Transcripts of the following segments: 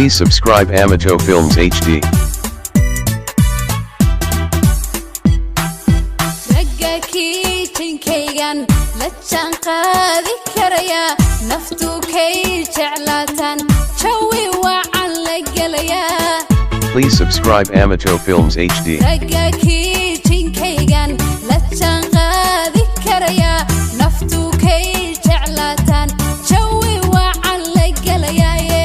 Please subscribe Amato Films HD. Ragga kiijinkaygan la jaanqaadi karayaa, naftu kay jeclaataan, jawi wacan la gelayaa. Please subscribe Amato Films HD. Ragga kiijinkaygan la jaanqaadi karayaa, naftu kay jeclaataan, jawi wacan la gelayaaye.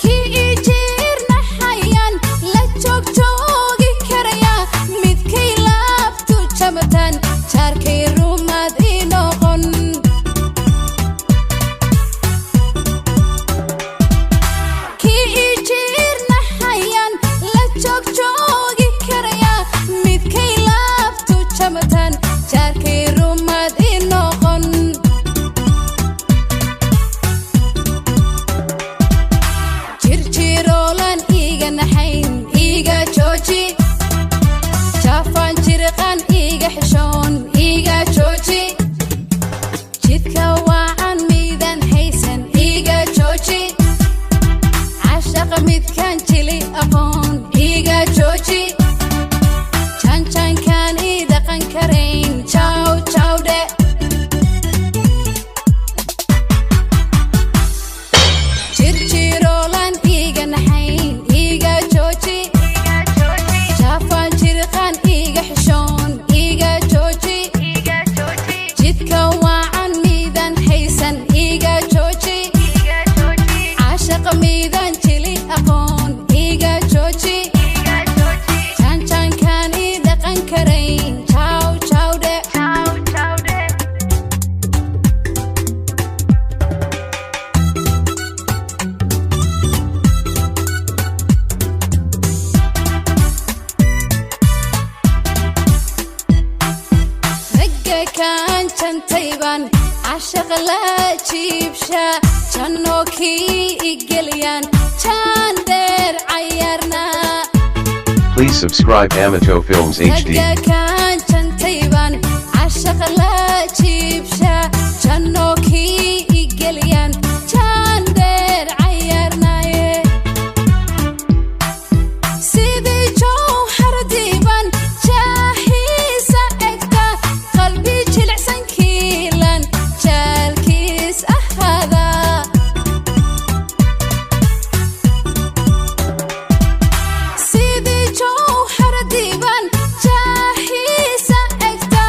Kii ii jiirnaxayaan la joogjoogi karayaa, midkay laabtu jamataan, jaarkay rumaad ii noqon. Kii ii jiirnaxayaan la joogjoogi karayaa, midkay laabtu jamataan, jaarkay rumaad ii noqon. Jirjiroolan iiga naxayn, iiga jooji. Jaafaan jiriqan iiga xishoon, iiga jooji. Jidka waacan miidaan haysan, iiga jooji. Cashaqa midkaan jili aqoon, iiga jooji. Jaanjaankaan ii dhaqan karayn, jaw jawdhe. Jirjiroolan iiga naxayn, iiga jooji. Jaafaan jiriqan iiga xishoon, iiga jooji. Jidka waacan miidaan haysan, iiga jooji. Caashaqa miidaan jili aqoon, iiga jooji. Jaanjaankaan ii dhaqan karayn, jaw jawdhe. Ragga kaan jantaybaan cashaqa la jiibshaa, jannoo kii igeliyaan jaan dheer cayaarnaa. Please subscribe Amato Films HD. Ragga kaan jantaybaan cashaqa la jiibshaa, jannoo kii igeliyaan jaan dheer cayaarnaaye. Sidii jowhar diiban jaahiisa egta, qalbi jilicsan kiilan jaalkiis ahaada. Sidii jowhar diiban jaahiisa egta,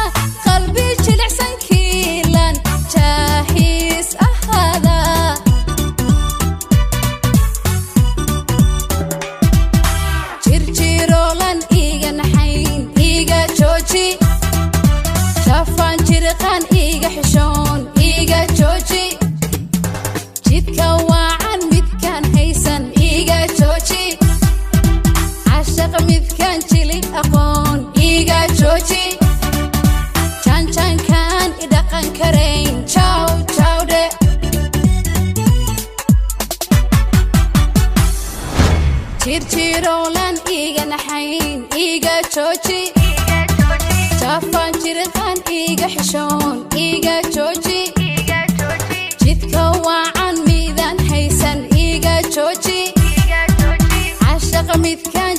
qalbi jilicsan kiilan jaahiis ahaada. Jirjiroolan iiga naxayn, iiga jooji. Jaafaan jiriqan iiga xishoon, iiga jooji. Jidka waacan midkaan haysan, iiga jooji. Cashaqa midkaan jili aqoon, iiga jooji. Jaanjaankaan i dhaqan karayn, jaw jawdhe. Jirjiroolan iiga naxayn, iiga jooji. Jaafaan jiriqan iiga xishoon, iiga jooji. Jidka waacan miidaan haysan, iiga jooji. Cashaqa midkaan